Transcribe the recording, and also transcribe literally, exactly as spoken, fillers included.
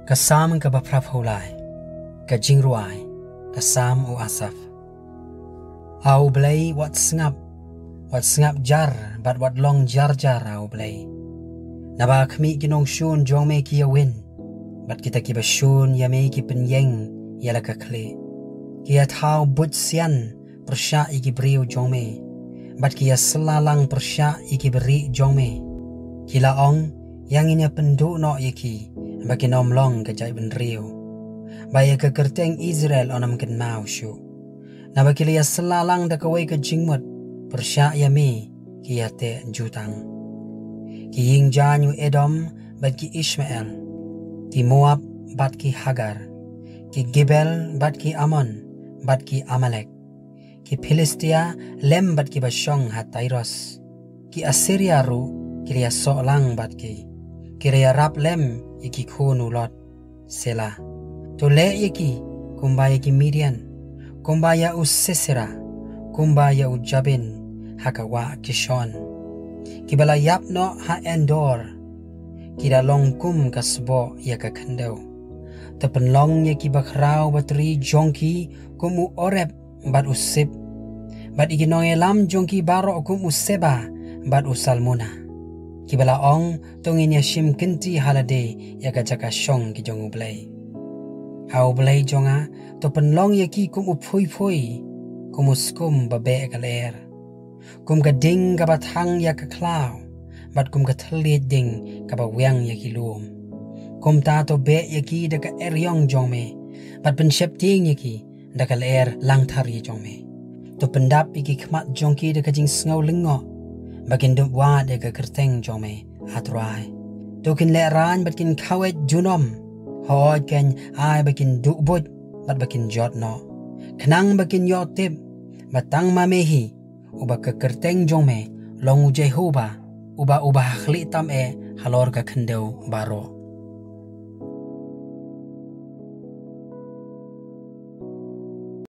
Ka Salm kaba phra phew lai. Ka jingrwai. Ka Salm u Asaph. A U Blei, wat sngap, wat sngap jar, bad wat long jar jar, A U Blei. Naba khmih ki nongshun jong me ki ïawin, bad kita kiba shun ïa me ki pynïeng ïa la ka khlieh. Ki ïathaw buit sian pyrshah ïa ki briew jong me, bad ki ïasylla lang pyrshah ïa ki barieh jong me. Ki la ong, ïa ngin ïa pynduh noh ïa ki, ba kin ym long ka jaitbynriew, ba ïa ka kyrteng Israel yn ym kynmaw shuh. Naba ki la ïasylla lang da kawei ka jingmut pyrshah ïa me, ki ïateh jutang. Ki ïing jaiñ u Edom bad ki Ishmael, ki Moab bad ki Hagar, ki Gebal bad ki Ammon, bad ki Amalek, ki Philistia lem bad kiba shong ha Tyrus, ki Assyria ruh ki la ïasoh lang bad ki, ki la ïarap lem ïa ki khun u Lot. Selah. To leh ïa ki kumba ïa ki Midian, kumba ïa u Sisera, kumba ïa u Jabin ha ka wah Kishon. Kiba la ïap noh ha Endor, ki la long kum ka sboh ïa ka khyndew. To pynlong ïa ki bakhraw batri jong ki kum u Oreb bad u Sib, bad ïa ki nongïalam jong ki baroh kum u Seba bad u Salmuna. Kiba la ong, to ngin ïa shim kynti ha lade ïa ka jaka shong ki jong U Blei. A U Blei jong nga, to pynlong ïa ki kum u phuiphui, kum u skum ba beh ka lyer, kum ka ding kaba thang ïa ka khlaw, bad kum ka thylliej ding kaba wiang ïa ki lum. Kumta to beh ïa ki da ka eriong jong me, bad pynsheptieng ïa ki da ka lyer langthar ïa jong me. To pyndap ïa ki khmat jong ki da ka jingsngew lyngngoh, ba kin dup wad ïa ka kyrteng jong me, A Trai. To kin lehraiñ bad kin khaweit junom. Hooid, kin ai ba kin duh buit bad ba kin jot noh, khnang ba kin ïoh tip ba tang ma me hi, uba ka kyrteng jong me long u Jehobah, uba, uba ha khlieh tam eh halor ka khyndew baroh.